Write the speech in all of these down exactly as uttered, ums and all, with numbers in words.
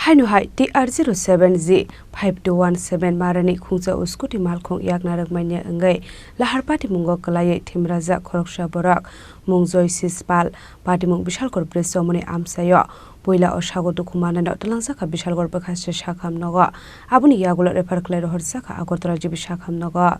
Haino hai T R zero seven G five two one seven marani khungsa o scooty malkhung yakna rwkmani wngwi lahar patimungo kwlaiwi thimrajak khoroksa borok mung Joysis Pal, patimung Bishalgor bridge chomoni amchaio. Puila o sago dukhu mananino twlangjakha Bishalgor bwkhaste sakham nogo. Aboni yagulo refer khlai rohorjakha Agartala G B sakham nogo.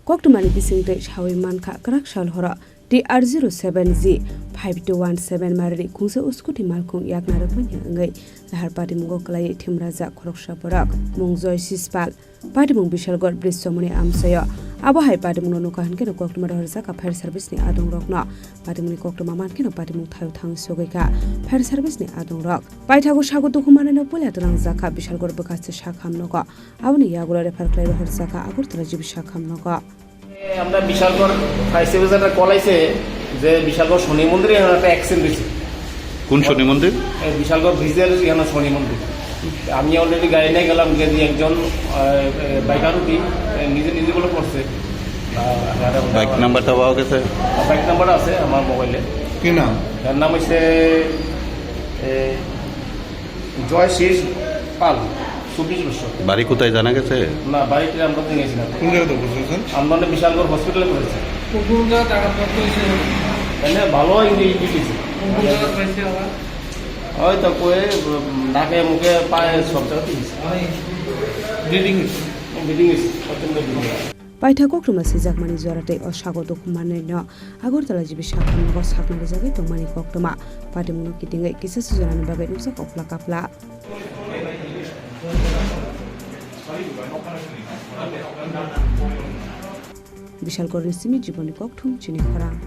Koktwmani bisingtwi sawi mankha kwrak sal horo T R zero seven G five two one seven marani khungsa o scooty malkhung yakna rwkmani wngwi lahar patimungo kwlaiwi thimrajak khoroksa borok mung Joysis Pal, patimung Bishalgor bridge chomoni amchaio. Abo hai patimungno nukha hwnkhe koktwma rohorjakha fire service ni adongrokno. Patimungni koktwma mankhe patimung thaio thang sogwi kha fire service ni adongrok. Paithago sago dukhu mananino puila twlangjakha Bishalgor bwkhaste sakham nogo. Aboni yagulo refer khlai rohorjakha Agartala G B sakham nogo. এ, আমরা Bishalgarh fire service একটা কল আইছে যে বিশালগড় শনি মন্দিরে এখানে একটা অ্যাক্সিডেন্ট হয়েছে। কোন শনি মন্দির? এ, বিশালগড় ব্রিজের এখানে শনি মন্দির। আমি অলরেডি গাড়ি নিয়ে গেলাম, গিয়ে দিয়ে একজন, আহ, এ, বাইকার উঠি, এ, নিজে নিজে বলে পড়ছে। আহ, বাইক নাম্বারটা পাওয়া গেছে? বাইক নাম্বার আছে আমার মোবাইলে। কি নাম? এর নাম হচ্ছে, এ, জয়শীষ পাল, চব্বিশ বছর। বাড়ি কোথায় জানা গেছে? না, বাড়িতে আমরা তো গেছি না। কোন জায়গাতে পড়েছেন? আমরা অনেক বিশালগড় হসপিটালে পড়েছি। কোন কোন জায়গাতে আঘাতপ্রাপ্ত হয়েছে? এমনি ভালো ইঞ্জুরি, ইঞ্জুরি হয়েছে। কোন কোন জায়গাতে পাইছে আবার? ওই তো কয়ে, উম, নাকে মুখে পায়ে সব জায়গাতে হয়েছে। ব্লিডিং হয়েছে? ব্লিডিং হয়েছে, প্রচণ্ড ব্লিডিং হয়েছে। Paitha koktwma swijakmani jora tei o sago dukhu mananino Agartala G B sakham nogo sakna rijagwi tongmani koktwma. Patimungno kitingwi kisa sujanani bagwi nukjak okla kapla. Bishalgorni simi Jiboni Kokthum chini khorang.